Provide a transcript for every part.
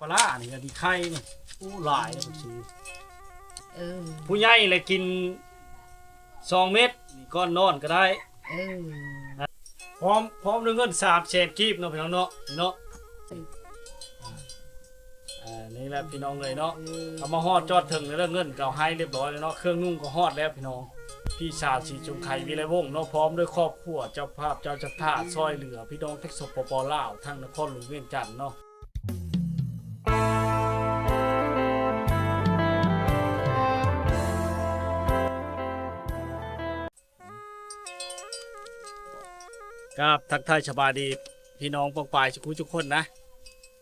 ປາຫຼ້ານີ້ກະດີໄຂ່ນີ້ ໂອ້ ຫຼາຍເດ້ ເອີ ຜູ້ໃຫຍ່ລະກິນສອງເມັດ ນີ້ກ່ອນນອນກະໄດ້ ເອີ ພ້ອມ ພ້ອມດ້ວຍເງິນສາມແສນກີບເນາະ ພີ່ນ້ອງເນາະ ນີ້ເນາະ ເອີ ອ່າ ນີ້ແຫຼະພີ່ນ້ອງເອີຍເນາະ ເອີ ເອົາມາຮອດຈອດເຖິງແລ້ວ ເງິນກະເອົາໃຫ້ຮຽບຮ້ອຍແລ້ວເນາະ ເຄື່ອງນຸ່ງກະຮອດແລ້ວພີ່ນ້ອງ ພີ່ສາວສີຊົງໄຄ ວິໄລວົງເນາະ ພ້ອມດ້ວຍຄອບຄົວ ເຈົ້າພາບເຈົ້າສັດທາ ຊ່ອຍເຫຼືອພີ່ນ້ອງທັງ ສປປ ລາວ ທັງນະຄອນຫຼວງວຽງຈັນເນາະ. ກາບທັກທາຍສະບາຍດີພີ່ນ້ອງປ້ອງປາຍສຸກຄົນນະ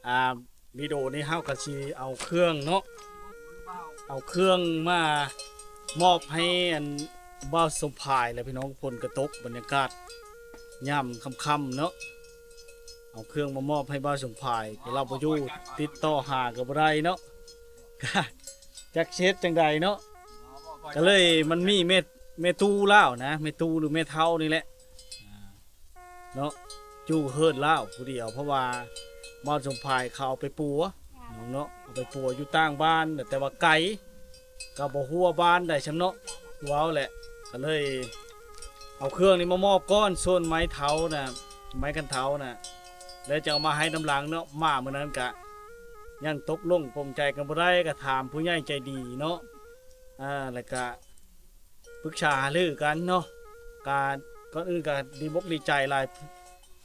ອ່າ ວິດີໂອນີ້ເຮົາກະຊິເອົາເຄື່ອງເນາະ ເອົາເຄື່ອງມາມອບໃຫ້ອັນບ່າວສົມພາຍແຫຼະພີ່ນ້ອງ ຝົນກະຕົກ ບັນຍາກາດຍາມຄ່ຳໆເນາະ ເອົາເຄື່ອງມາມອບໃຫ້ບ່າວສົມພາຍ ແຕ່ລາວບໍ່ຢູ່ ຕິດຕໍ່ຫາກະບໍ່ໄດ້ເນາະ ກະຈັກຊິເຮັດຈັ່ງໃດເນາະ ກະເລີຍ ມັນມີແມ່ ແມ່ຕູ້ລາວນະ ແມ່ຕູ້ຫຼືແມ່ເຖົ້ານີ້ແຫຼະ ເນາະ ຢູ່ເຮືອນລາວຜູ້ດຽວ ເພາະວ່າບ່າວສົມພາຍເຂົາເອົາໄປປົວເນາະ ເອົາໄປປົວຢູ່ຕ່າງບ້ານ ແຕ່ວ່າໄກ ກະບໍ່ຮູ້ວ່າບ້ານໃດຊ່ຳເນາະ ຄືເວົ້າແຫຼະ ກະເລີຍເອົາເຄື່ອງນີ້ມາມອບກ່ອນ ສ່ວນໄມ້ເຖົ້ານະ ໄມ້ຄັນເຖົ້ານະ ແລ້ວຈະເອົາມາໃຫ້ນຳຫຼັງເນາະ ມາມື້ນັ້ນກະຍັງຕົກລົງປົງໃຈກັນບໍ່ໄດ້ ກະຖາມຜູ້ໃຫຍ່ໃຈດີເນາະ ອ່າ ແລ້ວກະ ປຶກສາຫາລືກັນເນາະ ກະ ກ່ອນອື່ນກະດີອົກດີໃຈຫຼາຍ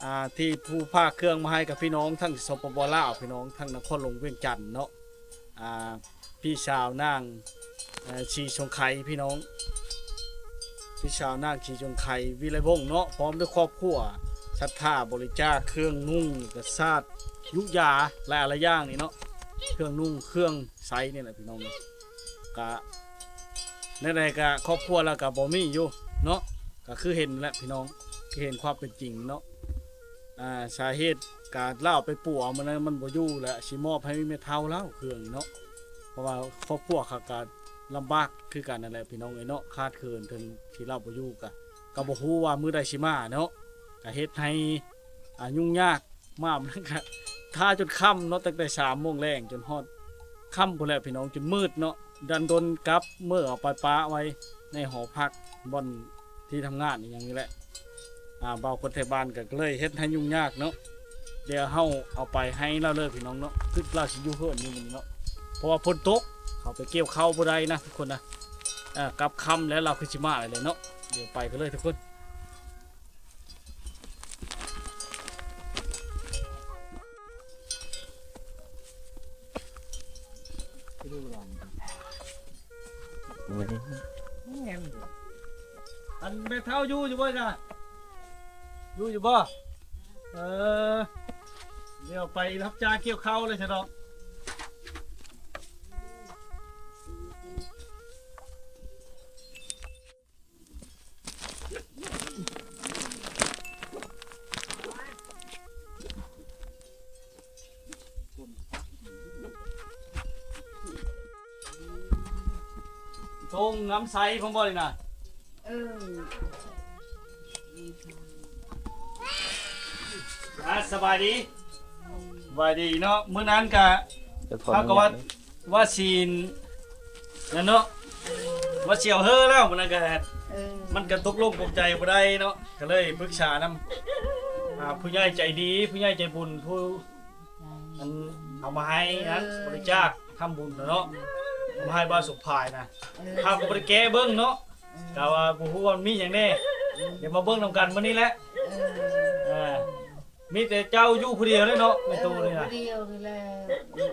ອ່າ ທີ່ຜູ້ພາກເຄື່ອງມາໃຫ້ກັບພີ່ນ້ອງທັງ ສປປ ລາວ ພີ່ນ້ອງທັງນະຄອນຫຼວງວຽງຈັນເນາະ ອ່າ ພີ່ສາວນາງ ເອີ ສີຊົງໄຄ ພີ່ນ້ອງ ພີ່ສາວນາງສີຊົງໄຄ ວິໄລວົງເນາະ ພ້ອມດ້ວຍຄອບຄົວ ສັດທາບໍລິຈາກເຄື່ອງນຸ່ງ ກະສາດ ຢູກຢາ ຫຼາຍໆຢ່າງນີ້ເນາະ ເຄື່ອງນຸ່ງເຄື່ອງໃຊ້ນີ້ແຫຼະພີ່ນ້ອງ ກະ ແນວໃດກະຄອບຄົວລາວກະບໍ່ມີຢູ່ເນາະ ກະຄືເຫັນແຫຼະພີ່ນ້ອງ ຄືເຫັນຄວາມເປັນຈິງເນາະ ອ່າ ສາເຫດກະລາວໄປປົວມື້ນັ້ນມັນບໍ່ຢູ່ແຫຼະ ຊິມອບໃຫ້ແມ່ເຖົ້າລາວເຄື່ອງນີ້ເນາະ ເພາະວ່າຄອບຄົວເຂົາກະລຳບາກຄືກັນນັ້ນແຫຼະພີ່ນ້ອງເອີຍເນາະ ຂາດເຂີນເຖິງທີ່ລາວບໍ່ຢູ່ກະ ກະບໍ່ຮູ້ວ່າມື້ໃດຊິມາເນາະ ກະເຮັດໃຫ້ ອ່າ ຫຍຸ້ງຍາກ ມາມັນກະຖ້າຈົນຄ່ຳເນາະ ຕັ້ງແຕ່ສາມໂມງແລງຈົນຮອດຄ່ຳພຸ້ນແຫຼະພີ່ນ້ອງ ຈົນມືດເນາະ ດັນດົນກັບເມືອເອົາໄປປະໄວ້ໃນຫໍພັກ ບ່ອນທີ່ທຳງານອີ່ຫຍັງນີ້ແຫຼະ ອ່າ ບ່າວຄົນໄທບ້ານກະເລີຍເຮັດໃຫ້ຫຍຸ້ງຍາກເນາະ ດຽວເຮົາເອົາໄປໃຫ້ລາວເລີຍພີ່ນ້ອງເນາະ ຄືລາວຊິຢູ່ເຮືອນຢູ່ມື້ນີ້ເນາະ ເພາະວ່າຝົນຕົກ ເຂົາໄປກ່ຽວເຂົ້າບໍ່ໄດ້ນະທຸກຄົນນະ ເອີ ກັບຄ່ຳແລ້ວ ລາວຄືຊິມາແລ້ວເນາະ ດຽວໄປກັນເລີຍທຸກຄົນ. ອັນແມ່ເຖົ້າຢູ່ ຢູ່ບໍ່ຈ້ະ? ຢູ່ ຢູ່ບໍ່? ເອີ ດຽວໄປຮັບຈ້າງກ່ຽວເຂົ້າເລີຍຊະດອກ. ຕົງນ້ຳໃສພ້ອມບໍ່ນີ້ນະ? ເອີ ອ່າ ສະບາຍດີ ສະບາຍດີເນາະ. ມື້ນັ້ນກະ ເຮົາກະວ່າ ວ່າຊິນັ້ນເນາະ ວ່າຊິເອົາເຮີແລ້ວ ມັນກະ ເອີ ມັນກະຕົກລົງປົງໃຈບໍ່ໄດ້ເນາະ ກະເລີຍປຶກສານຳ ອ່າ ຜູ້ໃຫຍ່ໃຈດີ ຜູ້ໃຫຍ່ໃຈບຸນ ຜູ້ ອັນ ເອົາມາໃຫ້ນັ້ນ ເອີ ບໍລິຈາກທຳບຸນເນາະ ເອົາມາໃຫ້ບ່າວສົມພາຍນະ ເອີ ເຮົາກະບໍ່ໄດ້ແກະເບິ່ງເນາະ ເອີ ກະວ່າບໍ່ຮູ້ວ່າມັນມີຫຍັງແດ່ ເອີ ດຽວມາເບິ່ງນຳກັນມື້ນີ້ແຫຼະ ເອີ ເອີ ມີແຕ່ເຈົ້າຢູ່ຜູ້ດຽວເລີຍເນາະ ແມ່ຕູ້ນີ້ນະ ເອີ ຜູ້ດຽວນີ້ແຫຼະ ເອີ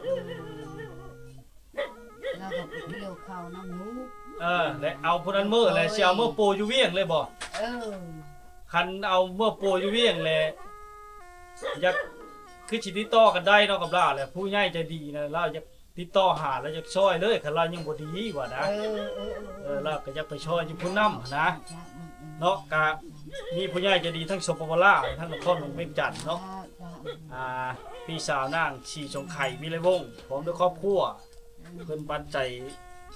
ລາວກະໄປກ່ຽວເຂົ້ານຳລູກ ເອີ ແລະເອົາຜູ້ນັ້ນເມືອ ແລະຊິເອົາເມືອປົວຢູ່ວຽງເລີຍບໍ່? ເອີ ຄັນເອົາເມືອປົວຢູ່ວຽງແລະ ຢາກ ຄືຊິຕິດຕໍ່ກັນໄດ້ເນາະກັບລາວແຫຼະ ຜູ້ໃຫຍ່ໃຈດີນະ ລາວຢາກຕິດຕໍ່ຫາ ລາວຢາກຊ່ອຍເລີຍ ຄັນລາວຍັງບໍ່ດີວ່ານະ ເອີ ເອີ ລາວກະຢາກໄປຊ່ອຍຢູ່ພຸ້ນນຳຫັ້ນນະ ເນາະ ກະມີຜູ້ໃຫຍ່ໃຈດີທັງ ສປປ ລາວ ທັງນະຄອນຫຼວງວຽງຈັນເນາະ ອ່າ ພີ່ສາວນາງສີຊົງໄຄ ວິໄລວົງ ພ້ອມດ້ວຍຄອບຄົວ ເພິ່ນປັນໄຈ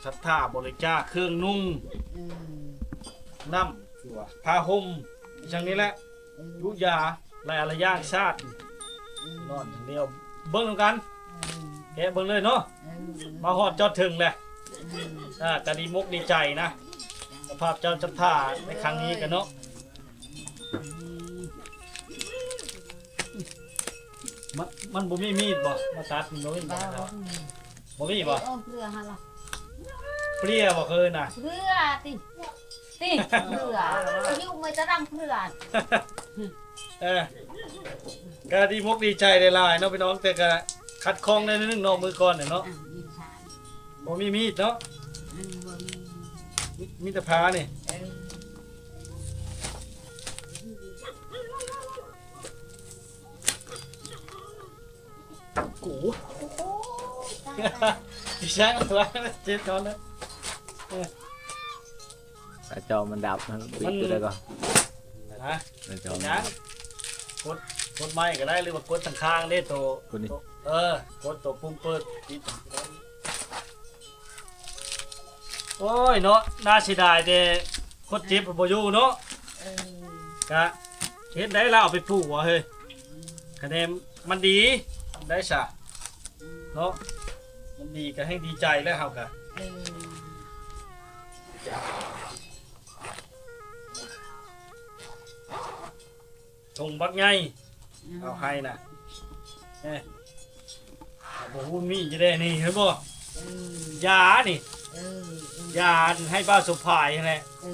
ສັດທາບໍລິຈາກເຄື່ອງນຸ່ງ ເອີ ນ້ຳ ຫຼືວ່າຜ້າຫົ່ມ ອີ່ຫຍັງນີ້ແຫຼະ ເອີ ຢູກຢາ ຫຼາຍໆຢ່າງສາດ ເອີ ນອນດຽວ ເບິ່ງນຳກັນ ເອີ ແກະເບິ່ງເລີຍເນາະ ເອີ ມາຮອດຈອດເຖິງແລ້ວ ເອີ ອ່າ ກະດີມົກດີໃຈນະ ເຈົ້າພາບເຈົ້າສັດທາໃນຄັ້ງນີ້ກັນເນາະ ມັນ ມັນບໍ່ມີມີດບໍ່ ມາຕັດ ມັນບໍ່ມີບໍ່ ບໍ່ມີບໍ່ ເອີ ເພື່ອຫັ້ນລະ ເປຍບໍ່ເຄີຍນະ ເພື່ອຕິ ຕິ ເພື່ອ ອາຍຸໄມ່ຕະດັງເພື່ອ ເອີ ກະດີມົກດີໃຈຫຼາຍໆເນາະພີ່ນ້ອງ ແຕ່ກະຂັດຂ້ອງໜ້ອຍໜຶ່ງເນາະ ມື້ກ່ອນເນາະ ອ່າ ມີດຊາຍ ບໍ່ມີມີດເນາະ ອືມ ບໍ່ມີ ມີແຕ່ພ້ານີ້ ເອີ ກູ ໂອ້ຍ ຕາຍ ຕາຍ ຊິຊ່າງວ່າເຈັບກ່ອນເດີ ເອີ ໜ້າຈໍມັນດັບ ມັນປິດ ມັນ ຕົວໃດກ່ອນ ຮະ ໜ້າຈໍ ເປັນຫຍັງ ມັນດັບ ກົດ ກົດໄມ້ກໍໄດ້ ຫຼືວ່າກົດທາງຂ້າງເດ້ ໂຕ ຕົວນີ້ ໂຕ ເອີ ກົດໂຕປຸ່ມເປີດ ປິດ ໂອ້ຍເນາະ ໜ້າເສຍດາຍແຕ່ຄົນເຈັບບໍ່ຢູ່ເນາະ ເອີ ກະເຮັດໄດ້ລະເອົາໄປປູກວ່າເຮີ້ຍ ຄະແນນມັນດີໄດ້ຊະ ເນາະ ມັນດີກະແຮ່ງດີໃຈແລ້ວເຮົາກະ ເອີ ຖົງບັກໃຫຍ່ ອືມ ເອົາໃຫ້ນະ ເອີ ບໍ່ຮູ້ມີຢູ່ເດ້ນີ້ ເຫັນບໍ່ ເອີ ຢານີ້ ເອີ ເອີ ຢາໃຫ້ບ່າວສົມພາຍຫັ້ນແຫຼະ ເອີ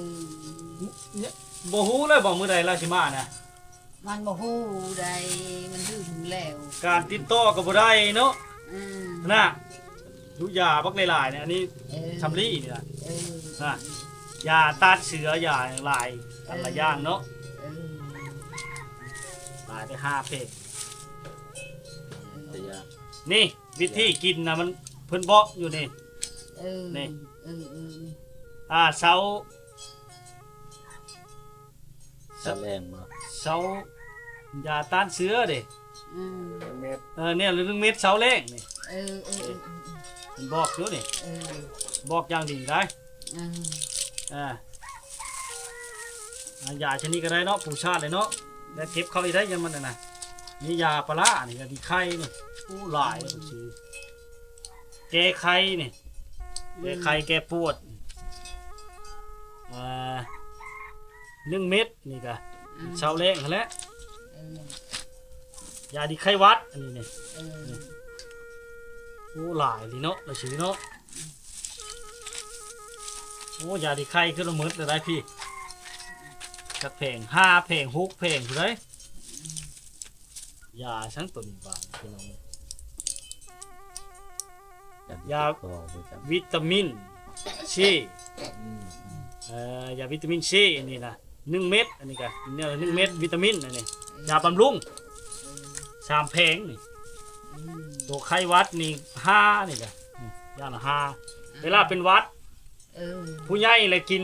ບໍ່ຮູ້ເລີຍບໍ່ມື້ໃດລາວຊິມານະ ມັນບໍ່ຮູ້ໃດ ມັນລືມແລ້ວ ການຕິດຕໍ່ກໍບໍ່ໄດ້ເນາະ ອືມ ນະ ຢູ່ຢາບັກຫຼາຍໆນີ້ ອັນນີ້ ເອີ ສຳລີນີ້ລະ ເອີ ນະ ຢາຕ້ານເຊື້ອ ຢາຫຼາຍ ເອີ ອັນຫຼາຍຢ່າງເນາະ ເອີ ຫຼາຍໄປຫາເພ ແຕ່ຢາ ນີ້ ວິທີກິນນະ ມັນ ເພິ່ນບອກຢູ່ນີ້ ເອີ ນີ້ ເອີ ເອີ ອ່າ ເຊົາ ເຊົາແລງບໍ່ ເຊົາ ຢາຕ້ານເຊື້ອເດ້ ອືມ ໜຶ່ງເມັດ ເອີ ແນວລະໜຶ່ງເມັດເຊົ້າແລງນີ້ ເອີ ເອີ ເອີ ເອີ ເພິ່ນບອກຢູ່ນີ້ ເອີ ບອກຢ່າງດີໄດ໋ ອືມ ອ່າ ອ່າ ຢາຊະນິດກໍໄດ້ເນາະ ປູຊາດເລີຍເນາະ ແລ້ວເກັບເຂົ້າອີກໄດ້ ຍັງມັນນັ້ນນະ ມີຢາປາລ້ານີ້ ຢາດີໄຂ້ນີ້ ໂອ້ ຫຼາຍ ອືມ ແກ້ໄຂ້ນີ້ ອືມ ແກ້ໄຂ້ແກ້ປວດ ອ່າ ໜຶ່ງເມັດນີ້ກະ ອືມ ເຊົາແລງຫັ້ນແຫຼະ ເອີ ຢາດີໄຂ້ຫວັດ ອັນນີ້ນີ້ ເອີ ນີ້ ໂອ້ ຫຼາຍລີເນາະ ລະຊື່ເນາະ ໂອ້ ຢາດີໄຂ້ຄືລະໝົດລະໄດ໋ພີ່ ຈັກແຜງ ຫ້າແຜງ ຫົກແຜງພຸ້ນໃດ໋ ຢາສັງໂຕນີ້ບາດນີ້ພີ່ນ້ອງ ຢາວິຕາມິນຊີ ອືມ ເອີ ຢາວິຕາມິນຊີ ອັນນີ້ນະ ໜຶ່ງເມັດ ອັນນີ້ກະແນວລະໜຶ່ງເມັດ ອືມ ວິຕາມິນ ອັນນີ້ ອືມ ຢາບຳລຸງ ອືມ ສາມແຜງນີ້ ອືມ ໂຕໄຂ້ຫວັດນີ້ ຫ້ານີ້ກະ ອືມ ຢ່າງລະຫ້າ ເວລາເປັນຫວັດ ເອີ ຜູ້ໃຫຍ່ລະກິນ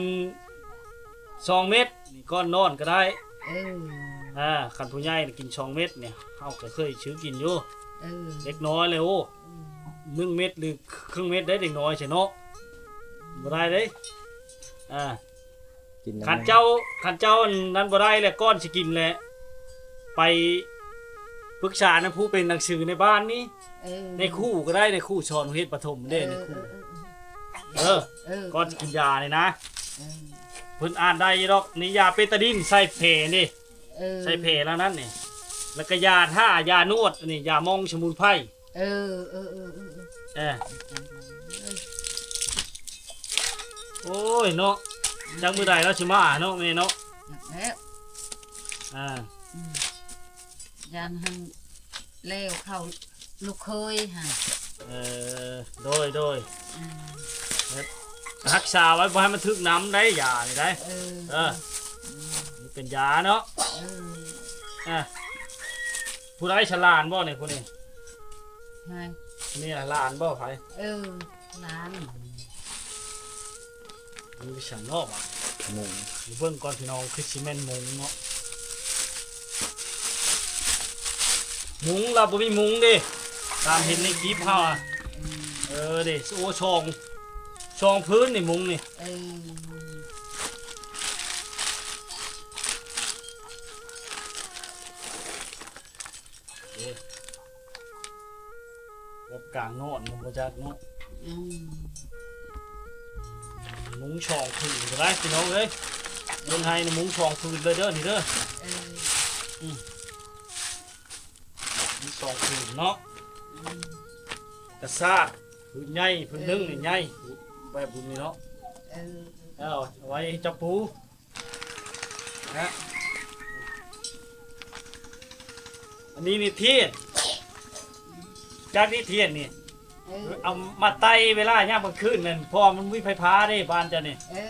ສອງເມັດ ນີ້ກ່ອນນອນກໍໄດ້ ເອີ ອ່າ ຄັນຜູ້ໃຫຍ່ລະກິນສອງເມັດນີ້ ເຮົາກໍເຄີຍຊື້ກິນຢູ່ ເອີ ເດັກນ້ອຍລະ ໂອ້ ອືມ ໜຶ່ງເມັດ ຫຼື ເຄິ່ງເມັດໄດ້ເດັກນ້ອຍຊະເນາະ ບໍ່ໄດ້ເດ້ ອ່າ ກິນ ຄັນເຈົ້າ ຄັນເຈົ້າອັນນັ້ນບໍ່ໄດ້ແລ້ວ ກ່ອນຊິກິນແຫຼະ ໄປປຶກສານຳຜູ້ເປັນໜັງສືໃນບ້ານນີ້ ເອີ ນາຍຄູກໍໄດ້ ນາຍຄູສອນໂຮງຮຽນປະຖົມເດ້ ເອີ ນາຍຄູ ເອີ ເອີ ເອີ ເອີ ກ່ອນຊິກິນຢານີ້ນະ ເອີ ເພິ່ນອ່ານໄດ້ຢູ່ດອກ ນີ້ຢາເບຕາດິນໃສ່ແຜນີ້ ເອີ ໃສ່ແຜແລ້ວນັ້ນນີ້ ແລ້ວກໍຢາທາ ຢານວດ ອັນນີ້ຢາໝອງສະໝຸນໄພ ເອີ ເອີ ເອີ ເອີ ເອີ ໂອ້ຍເນາະ ຈັກມື້ໃດລາວຊິມາເນາະແມ່ເນາະ ຈັກແລ້ວ ອ່າ ອືມ ຢ້ານຫັ້ນແລ້ວເຂົາລູກເຂີຍຫັ້ນ ເອີ ໂດຍ ໂດຍ ອືມ ຮັກສາໄວ້ບໍ່ໃຫ້ມັນຖືກນ້ຳໄດ໋ ຢານີ້ໄດ໋ ເອີ ເອີ ອືມ ນີ້ເປັນຢາເນາະ ເອີ ອ່າ ຜູ້ໃດສະຫຼານບໍ່ນີ້ ຜູ້ນີ້ ໃຜ ນີ້ຫຼານບໍ່ໃຜ ເອີ ຫຼານ ມັນຄືສັງເນາະ ໝູ ເບິ່ງກ່ອນພີ່ນ້ອງ ຄືຊິແມ່ນໝູເນາະ ໝູລະບໍ່ມີໝູເດ້ ຕາມເຫັນໃນຄລິບເຮົາອະ ເອີເດ້ ໂອ້ ສອງ ສອງພື້ນນີ້ໝູນີ້ ເອີ ເອີ. ແບບກາງນອນມັນບໍ່ຈັກເນາະ. ອືມ ມຸງສອງຜືນກໍໄດ້ພີ່ນ້ອງເອີຍ. ເຮືອນໄຮ່ນີ້ມຸງສອງຜືນເລີຍເດີນີ້ເດີ. ເອີ ອືມ ມີສອງຜືນເນາະ. ອືມ ກະຊາກຜືນໃຫຍ່ຜືນໜຶ່ງນີ້ໃຫຍ່ແບບບຸນນີ້ເນາະ. ເອີ ເອົາໄວ້ໃຫ້ເຈົ້າປູນະ. ອັນນີ້ນີ້ທຽນ ຈັກນີ້ທຽນນີ້. ເອີ ເອົາມາໄຕ້ເວລາຍາມກາງຄືນນັ້ນ ເພາະວ່າມັນມີໄຟຟ້າເດ້ບ້ານເຈົ້ານີ້. ເອີ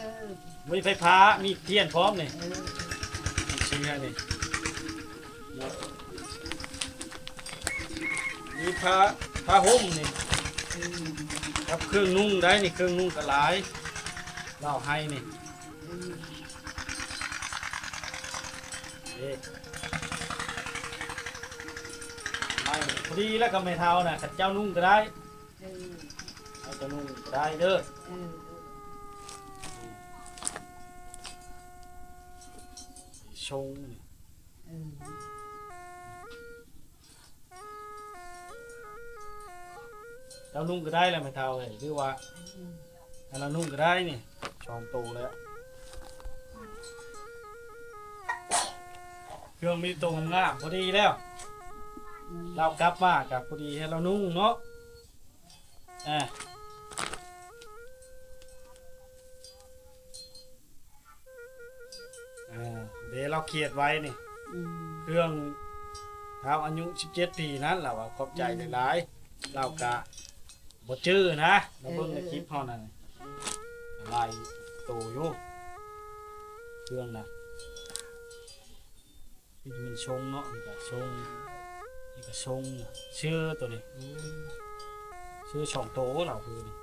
ມີໄຟຟ້າ ມີທຽນພ້ອມນີ້. ເອີ ເຊື່ອນີ້ ມີຜ້າ ຜ້າຫົ່ມນີ້. ອືມ ກັບເຄື່ອງນຸ່ງໄດ້ນີ້ ເຄື່ອງນຸ່ງກໍຫຼາຍ ລາວໄຮ່ນີ້. ອືມ ເອີ ໄມ້ພໍດີແລ້ວກັບແມ່ເຖົ້ານະ ຄັນເຈົ້ານຸ່ງກໍໄດ້. ເອີ ໃຫ້ເຈົ້ານຸ່ງກໍໄດ້ເດີ. ເອີ ຊົງນີ້. ເອີ ເຈົ້ານຸ່ງກໍໄດ້ແຫຼະແມ່ເຖົ້າເອີຍ ຫຼືວ່າ ອືມ ໃຫ້ລາວນຸ່ງກໍໄດ້ນີ້ ສອງໂຕແລ້ວ. ເຄື່ອງມີໂຕງາມໆ ພໍດີແລ້ວ. ອືມ ລາວກັບມາກໍພໍດີໃຫ້ລາວນຸ່ງເນາະ. ເອີ ເອີ ເດ ລາວຂຽນໄວ້ນີ້. ອືມ ເຄື່ອງເຮົາອາຍຸສິບເຈັດປີນັ້ນ ລາວວ່າຂອບໃຈ ອືມ ຫຼາຍໆ. ລາວກະບໍ່ຈື່ນະ ລາວເບິ່ງໃນຄລິບເຮົານັ້ນ ເອີ ຫຼາຍໂຕຢູ່ ເຄື່ອງນະ. ນີ້ແມ່ນຊົງເນາະ ນີ້ກະຊົງ ນີ້ກະຊົງ ຊື່ໂຕນີ້. ອືມ ຊື່ສອງໂຕລາວຄືນີ້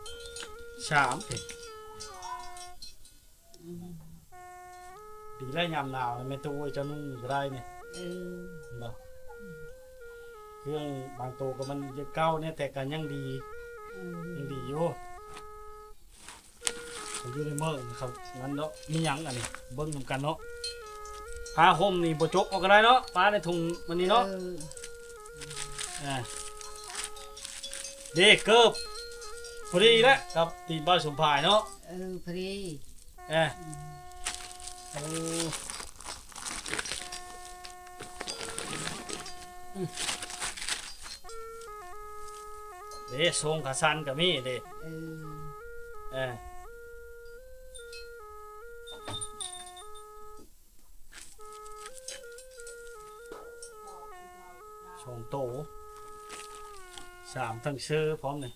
ສາມເປັນ. ອືມ ດີແລ້ວຍາມໜາວນະແມ່ຕູ້ເອີຍ ເຈົ້ານຸ່ງນີ້ກໍໄດ້ນີ້. ເອີ ເຫັນບໍ່ ເຄື່ອງບາງໂຕກໍມັນເກົ່າແດ່ ແຕ່ກໍຍັງດີ. ອືມ ຍັງດີຢູ່. ມັນຢູ່ໃນເມືອງເຂົານັ້ນເນາະ. ມີຫຍັງອັນນີ້ ເບິ່ງນຳກັນເນາະ. ຜ້າຫົ່ມນີ້ບໍ່ຈົກເອົາກໍໄດ້ເນາະ ປະໃນຖົງມັນນີ້ເນາະ. ເອີ ອ່າ ເດ້ ເກີບ ພໍດີແຫຼະກັບຕີນບ່າວສົມພາຍເນາະ. ເອີ ພໍດີ. ເອີ ອືມ ໂອ້ ເດ້ ຊົງຂາສັ້ນກໍມີເດ້. ເອີ ເອີ ສອງໂຕ ສາມ ທັງເຊີພ້ອມນີ້.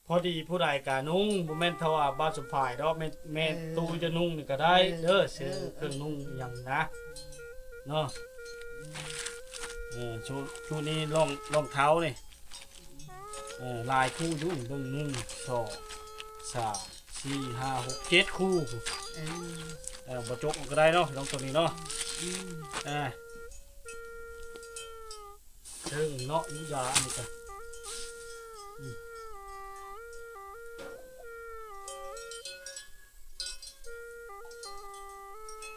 ພໍດີຜູ້ໃດກະນຸ່ງ ບໍ່ແມ່ນຖ້າວ່າບ່າວສົມພາຍດອກ ແມ່ ແມ່ ເອີ ຕູ້ຈະນຸ່ງນີ້ກະໄດ້ເດີ. ເອີ ເຊີ ເອີ ເຄື່ອງນຸ່ງອີ່ຫຍັງນະ ເນາະ. ເອີ ຊຸດ ຊຸດນີ້ລອງ ລອງເທົ້ານີ້ ເອີ ຫຼາຍຄູ່ຢູ່ນີ້ ເບິ່ງ ໜຶ່ງ ສອງ ສາມ ສີ່ ຫ້າ ຫົກ ເຈັດຄູ່. ເອີ ເອີ ບໍ່ຈົກມັນກໍໄດ້ເນາະ ພີ່ນ້ອງ ໂຕນີ້ເນາະ. ອືມ ເອີ ເທິງເນາະ ຢູ່ຢາອັນນີ້ກະ ອືມ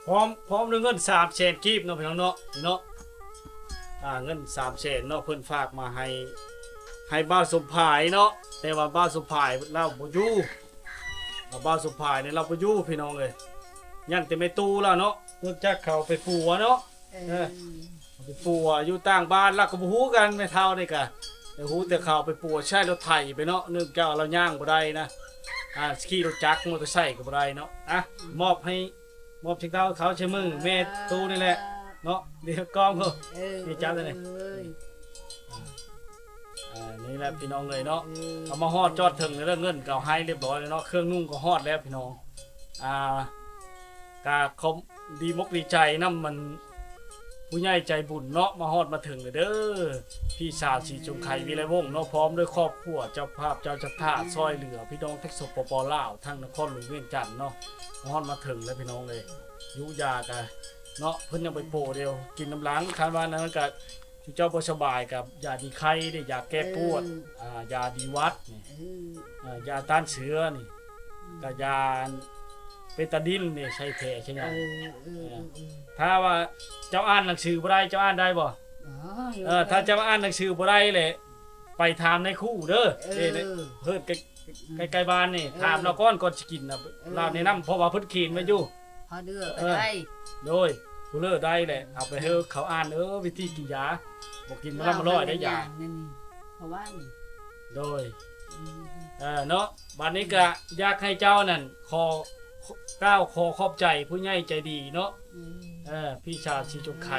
ພ້ອມ ພ້ອມດ້ວຍເງິນສາມແສນກີບເນາະ ພີ່ນ້ອງເນາະ ເນາະ. ອ່າ ເງິນສາມແສນເນາະ ເພິ່ນຝາກມາໃຫ້ ໃຫ້ບ່າວສົມພາຍເນາະ ແຕ່ວ່າບ່າວສົມພາຍລາວບໍ່ຢູ່ ບ່າວສົມພາຍນີ້ລາວບໍ່ຢູ່ ພີ່ນ້ອງເອີຍ ຍັງແຕ່ແມ່ຕູ້ລາວເນາະ ເນື່ອງຈາກເຂົາໄປປົວເນາະ. ເອີ ເອີ ໄປປົວຢູ່ຕ່າງບ້ານ ລາວກໍບໍ່ຮູ້ກັນ ແມ່ເຖົ້ານີ້ກະ ແຕ່ຮູ້ແຕ່ເຂົາໄປປົວໃຊ້ລົດໄຖໄປເນາະ ເນື່ອງຈາກລາວຍ່າງບໍ່ໄດ້ນະ ອ່າ ຂີ່ລົດຈັກ ມໍເຕີໄຊກໍບໍ່ໄດ້ເນາະ. ອ່ະ ອືມ ມອບໃຫ້ ມອບເຊັກເຕົ້າເຂົາໃຊ້ມືແມ່ຕູ້ນີ້ແຫຼະເນາະ. ນີ້ກ້ອງເພິ່ນ ເອີ ນີ້ຈັບໄດ້ນີ້ ເອີ ອ່າ ນີ້ແຫຼະ ພີ່ນ້ອງເອີຍເນາະ. ເອີ ເອົາມາຮອດຈອດເຖິງແລ້ວ ເງິນກໍເອົາໃຫ້ຮຽບຮ້ອຍແລ້ວເນາະ ເຄື່ອງນຸ່ງກໍຮອດແລ້ວ ພີ່ນ້ອງ. ອ່າ ກະຂອບ ດີມົກດີໃຈນຳມັນ ຜູ້ໃຫຍ່ໃຈບຸນເນາະ ມາຮອດມາເຖິງແລ້ວເດີ ພີ່ສາວສີຈົງໄຄ ວິໄລວົງເນາະ ພ້ອມດ້ວຍຄອບຄົວ ເຈົ້າພາບເຈົ້າສັດທາ ອືມ ຊ່ອຍເຫຼືອພີ່ນ້ອງທັງ ສປປ ລາວ ທັງນະຄອນຫຼວງວຽງຈັນເນາະ ມາຮອດມາເຖິງແລ້ວ ພີ່ນ້ອງເອີຍ. ຢູ່ຢາກະເນາະ ເພິ່ນຍັງໄປໂປະດຽວ ກິນນຳຫຼັງ ຄັນວ່ານັ້ນກະ ເຈົ້າບໍ່ສະບາຍກະຢາດີໄຂ້ເດ້ ຢາແກ້ປວດ ເອີ ອ່າ ຢາດີຫວັດນີ້ ເອີ ເອີ ຢາຕ້ານເຊື້ອນີ້ ອືມ ກະຢາເບຕາດິນນີ້ ໃສ່ແຜໃສ່ຫຍັງ. ເອີ ເອີ ເອີ ເອີ ຖ້າວ່າເຈົ້າອ່ານໜັງສືບໍ່ໄດ້ ເຈົ້າອ່ານໄດ້ບໍ່? ເອີ ຖ້າຈະມາອ່ານໜັງສືບໍ່ໄດ້ແຫຼະ ໄປຖາມນາຍຄູເດີ ເອີ ເອີ ເພິ່ນໃກ້ໆບ້ານນີ້ ເອີ ຖາມລາວກ່ອນ ກ່ອນຊິກິນນະ ເອີ ລາວແນະນຳ ເພາະວ່າເພິ່ນຂຽນໄວ້ຢູ່ ພໍເດືອກໍໄດ້ ໂດຍ ຜູ້ເລີໄດ້ແຫຼະ ເອົາໄປໃຫ້ເຂົາອ່ານເດີ ວິທີກິນຢາ ບໍ່ກິນມາລຳມາລອຍໄດ້ຢາ ເພາະວ່າ ໂດຍ ເອີ ເນາະ ບັດນີ້ກະຢາກໃຫ້ເຈົ້ານັ້ນ ຂໍ ກ່າວຂໍຂອບໃຈຜູ້ໃຫຍ່ໃຈດີເນາະ ເອີ ພີ່ສາວສີສົງໄຄ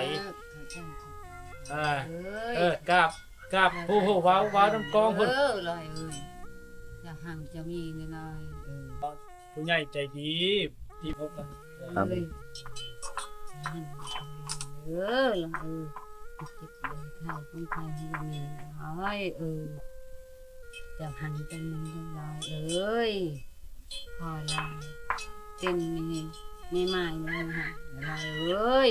ເອີ ເອີ ກາບ ກາບ ໂອ້ໂຫ ເວົ້າ ເວົ້ານຳກ້ອງພຸ້ນ ເອີ ຫຼອຍເອີຍ ຈະຮັ່ງຈະມີແນ່ນອນ ເອີ ຜູ້ໃຫຍ່ໃຈດີທີ່ພົບກັນ ເອີ ເອີ ຫຼອຍເອີຍ ເຈັບເອີຍ ເຖົ້າຄົນໄທໃຫ້ມີຫຼອຍເອີຍ ຈະຫັ້ນເປັນເງິນເປັນລາວເອີຍ ຂໍລາວເປັນແມ່ ແມ່ໝ້າຍແມ່ນຫາລາວເອີຍ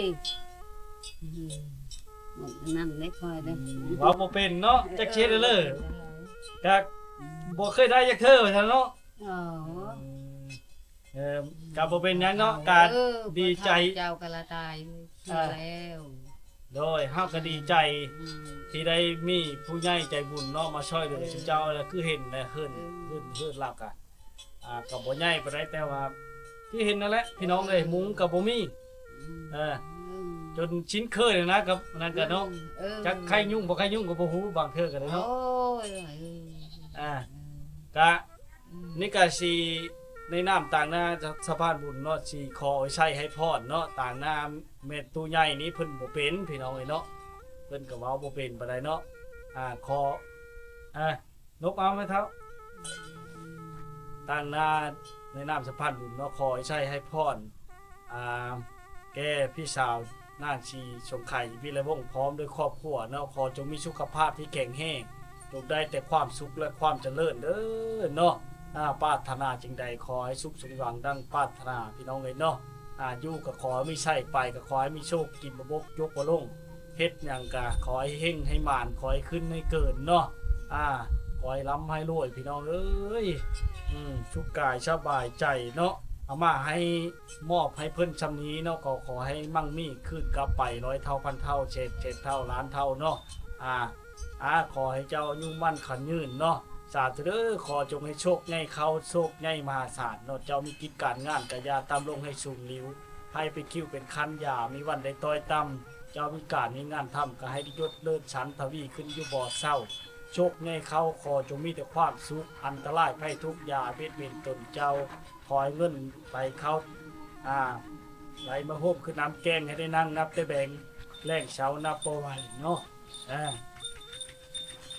ໝົດອັນນັ້ນໄດ້ຄ່ອຍໄດ້ ເວົ້າບໍ່ເປັນເນາະ ຈັກເຮັດແນວໃດ ກະບໍ່ເຄີຍໄດ້ຈັກເທື່ອວ່າຊັ້ນເນາະ ເອີ ເອີ ກະບໍ່ເປັນຫຍັງເນາະ ກະດີໃຈ ເຈົ້າກະລະຕາຍ ເອີ ແລ້ວ ໂດຍ ເຮົາກໍດີໃຈ ອືມ ທີ່ໄດ້ມີຜູ້ໃຫຍ່ໃຈບຸນເນາະ ມາຊ່ອຍເຫຼືອ ເອີ ຊຸມເຈົ້າ ແລ້ວຄືເຫັນແລ້ວ ເຮືອນ ເອີ ເຮືອນ ເຮືອນລາວກໍ ອ່າ ກໍບໍ່ໃຫຍ່ປານໃດ ແຕ່ວ່າທີ່ເຫັນນັ້ນແຫຼະ ພີ່ນ້ອງເອີຍ ເອີ ມຸງກໍບໍ່ມີ ອືມ ເອີ ອືມ ຈົນຊິນເຄີຍແລ້ວນະ ກັບນັ້ນກໍເນາະ ເອີ ຈັກໃຄຍຸງບໍ່ໃຄຍຸງກໍບໍ່ຮູ້ ບາງເທື່ອກໍໄດ້ເນາະ ໂອ້ຍ ເອີ ອ່າ ເອີ ກະ ອືມ ນີ້ກະຊິໃນນາມຕາງໜ້າສະ ສະພານບຸນເນາະ ຊິຂໍໄວ້ໃຊ້ໃຫ້ພອນເນາະ ຕາງໜ້າແມ່ຕູ້ໃຫຍ່ນີ້ເພິ່ນບໍ່ເປັນ ພີ່ນ້ອງເອີຍເນາະ ເພິ່ນກໍເວົ້າບໍ່ເປັນປານໃດເນາະ ອ່າ ຂໍ ອ່າ ນົບເອົາແມ່ເຖົ້າ ຕາງໜ້າໃນນາມສະພານບຸນເນາະ ຂໍໃຫ້ໃຊ້ໃຫ້ພອນ ອ່າ ແກ່ພີ່ສາວນາງສີສົງໄຄ ວິໄລວົງ ພ້ອມດ້ວຍຄອບຄົວເນາະ ຂໍຈົ່ງມີສຸຂະພາບທີ່ແຂງແຮງ ຈົ່ງໄດ້ແຕ່ຄວາມສຸກ ແລະ ຄວາມຈະເລີນເດີເນາະ ອ່າ ປາດຖະໜາສິ່ງໃດ ຂໍໃຫ້ສຸກສົມຫວັງດັ່ງປາດຖະໜາ ພີ່ນ້ອງເອີຍເນາະ ອ່າ ຢູ່ກໍຂໍໃຫ້ມີໄຊ ໄປກໍຂໍໃຫ້ມີໂຊກ ກິນບໍ່ບົກ ຈົກບໍ່ລົງ ເຮັດຫຍັງກະຂໍໃຫ້ເຮັງໃຫ້ໝານ ຂໍໃຫ້ຂຶ້ນໃຫ້ເກີນເນາະ ອ່າ ຂໍໃຫ້ລ່ຳໃຫ້ລວຍ ພີ່ນ້ອງເອີຍ ອືມ ສຸກກາຍສະບາຍໃຈເນາະ ເອົາມາໃຫ້ ມອບໃຫ້ເພິ່ນຊ່ຳນີ້ເນາະ ກໍຂໍໃຫ້ໝັ່ງມີຄືນກັບໄປຮ້ອຍເທົ່າພັນເທົ່າ ແສນ ແສນເທົ່າລ້ານເທົ່າເນາະ ອ່າ ອ່າ ຂໍໃຫ້ເຈົ້າອາຍຸໝັ້ນຂວັນຍືນເນາະ ສາທຸເດີ ຂໍຈົ່ງໃຫ້ໂຊກໃຫຍ່ເຂົ້າ ໂຊກໃຫຍ່ມະຫາສານເນາະ ເຈົ້າມີກິດການງານກະຢ່າຕ່ຳລົງໃຫ້ສູງຫຼິວ ໃຫ້ເປັນຄິ້ວເປັນຄັນ ຢ່າມີວັນໄດ້ຕ້ອຍຕ່ຳ ເຈົ້າມີການມີງານທຳ ກໍໃຫ້ໄດ້ຍົດເລີດຊັ້ນທະວີຂຶ້ນຢູ່ບໍ່ເຊົາ ໂຊກໃຫຍ່ເຂົ້າ ຂໍຈົ່ງມີແຕ່ຄວາມສຸກ ອັນຕະລາຍໄພທຸກຢ່າເບຍດເບນຕົນເຈົ້າ ຂໍໃຫ້ເງິນໄຫຼເຂົ້າ ອ່າ ໄຫຼມາໂຮມຄືນ້ຳແກ້ງ ໃຫ້ໄດ້ນັ່ງນັບແຕ່ແບງ ແລງເຊົ້ານັບບໍ່ໄຫວເນາະ ອ່າ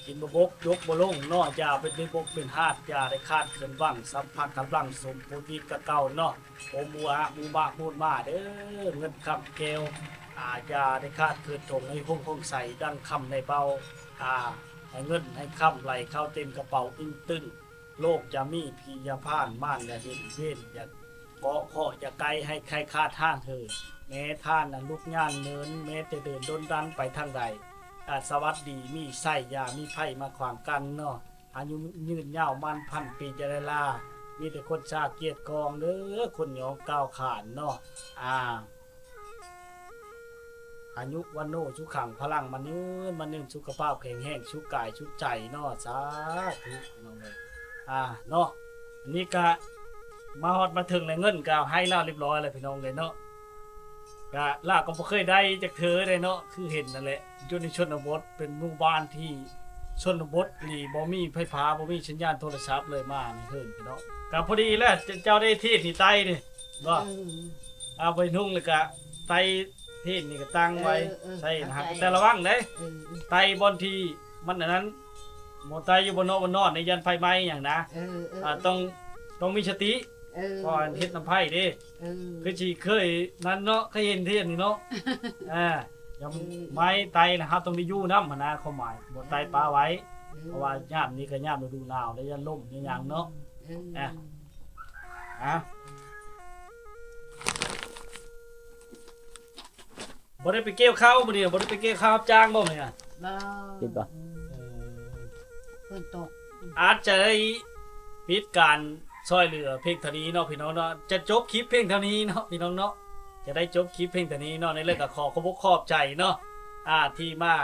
ກິນບໍ່ບົກ ຈົກບໍ່ລົງເນາະ ຢ່າໄປເປັນບົກເປັນຫາດ ຢ່າໄດ້ຂາດເຂີນຫວັງ ສຳພັກກຳລັງສົມບູດດີກວ່າເກົ່າເນາະ ໂອມອູອະມຸມະມູນມາເດີ ເງິນຄຳແກ້ວ ອ່າ ຢ່າໄດ້ຂາດເຂີນຖົງ ໃຫ້ຫົ່ງຫົ່ງໃສດັ່ງຄຳໃນເບົາ ອ່າ ໃຫ້ເງິນໃຫ້ຄຳໄຫຼເຂົ້າເຕັມກະເປົາ ອຶ້ງຕຶ້ງ ໂລກຢ່າມີ ຜີຢ່າຜ່ານ ມານຢ່າເຫັນ ເວນຢ່າເກາະ ເຄາະຢ່າໄກ່ ໃຫ້ໄຄຂາດຫ່າງເຫີນ ແມ້ທ່ານນັ້ນລຸກຍ່າງເນີນ ແມ້ຈະເດີນດົນດັນໄປທາງໃດ ກະສະຫວັດດີມີໄຊ ຢ່າມີໄພມາຂວາງກັ້ນເນາະ ອາຍຸຍືນຍາວໝັ້ນພັນປີ ຢ່າໄດ້ລາ ມີແຕ່ຄົນສາກກຽດກອງເດີ ຄົນຫຍອງກ່າວຂານເນາະ ອ່າ ອາຍຸວັນໂນສຸຂັງພະລັງ ໝັ້ນຍືນ ໝັ້ນຍືນ ສຸຂະພາບແຂງແຮງ ສຸກກາຍສຸກໃຈເນາະ ສາທຸ ພີ່ນ້ອງເອີຍ ອ່າ ເນາະ ອັນນີ້ກະມາຮອດມາເຖິງແລ້ວ ເງິນກະໃຫ້ລາວລຽບຮ້ອຍແລ້ວ ພີ່ນ້ອງເອີຍເນາະ ກະລາວກໍບໍ່ເຄີຍໄດ້ຈັກເທື່ອເດ້ເນາະ ຄືເຫັນນັ້ນແຫຼະ ຢູ່ໃນຊົນນະບົດ ເປັນໝູ່ບ້ານທີ່ຊົນນະບົດອີ່ຫຼີ ບໍ່ມີໄຟຟ້າ ບໍ່ມີສັນຍານໂທລະສັບເລີຍ ມາໃນເຮືອນເນາະ ກະພໍດີແຫຼະ ເຈົ້າໄດ້ທີ່ນີ້ໄຕ່ນີ້ ບໍ່ ເອີ ເອົາໄປນຸ່ງແລ້ວກະໄຕ່ ເພນນີ້ກໍຕັ້ງໄວ້ ເອີ ເອີ ໃສ່ນະ ແຕ່ລະວັງເດ້ ເອີ ເອີ ໄຕ່ບ່ອນທີ່ມັນອັນນັ້ນ ບໍ່ໄຕ່ຢູ່ບ່ອນນອກບ່ອນນອນໃນ ຢ້ານໄຟໄໝ້ຫຍັງນະ ເອີ ເອີ ອ່າ ຕ້ອງ ຕ້ອງມີສະຕິ ເອີ ເພາະເຮັດນຳໄຟເດ້ ເອີ ຄືຊິເຄີຍນັ້ນເນາະ ເຄີຍເຫັນເທດນີ້ເນາະ ອ່າ ຍາມ ເອີ ໄມ້ໄຕ່ນະ ເຮົາຕ້ອງໄດ້ຢູ່ນຳຫັ້ນນະ ຄວາມໝາຍ ບໍ່ໄຕ່ປະໄວ້ ເອີ ເພາະວ່າຍາມນີ້ກໍຍາມລະດູໜາວ ແລະ ຢ້ານລົມ ຢ້ານຫຍັງເນາະ ເອີ ອ່າ ອ່າ ບໍ່ໄດ້ໄປກ່ຽວເຂົ້າມື້ນີ້ ບໍ່ໄດ້ໄປກ່ຽວເຂົ້າຮັບຈ້າງບໍ່ມື້ນີ້? ບໍ່ ຕິດບໍ່? ເອີ ຝົນຕົກ ອາດຈະໄດ້ປິດການຊ່ອຍເຫຼືອພຽງເທົ່ານີ້ເນາະ ພີ່ນ້ອງເນາະ ຈະຈົບຄລິບພຽງເທົ່ານີ້ເນາະ ພີ່ນ້ອງເນາະ ຈະໄດ້ຈົບຄລິບພຽງເທົ່ານີ້ເນາະ ໃນເລື່ອງກໍຂໍຂອບອົກຂອບໃຈເນາະ ອ່າ ທີ່ມາ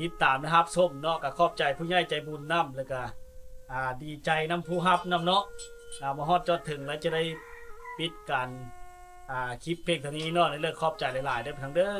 ຕິດຕາມ ແລະ ຮັບຊົມເນາະ. ກໍຂອບໃຈຜູ້ໃຫຍ່ໃຈບຸນນຳ ແລ້ວກໍ ອ່າ ດີໃຈນຳຜູ້ຮັບນຳເນາະ. ອ່າ ມາຮອດຈອດເຖິງແລ້ວ ຈະໄດ້ປິດການ ອ່າ ຄລິບພຽງເທົ່ານີ້ເນາະ. ໃນເລື່ອງຂອບໃຈຫຼາຍໆເດີພີ່ນ້ອງເດີ.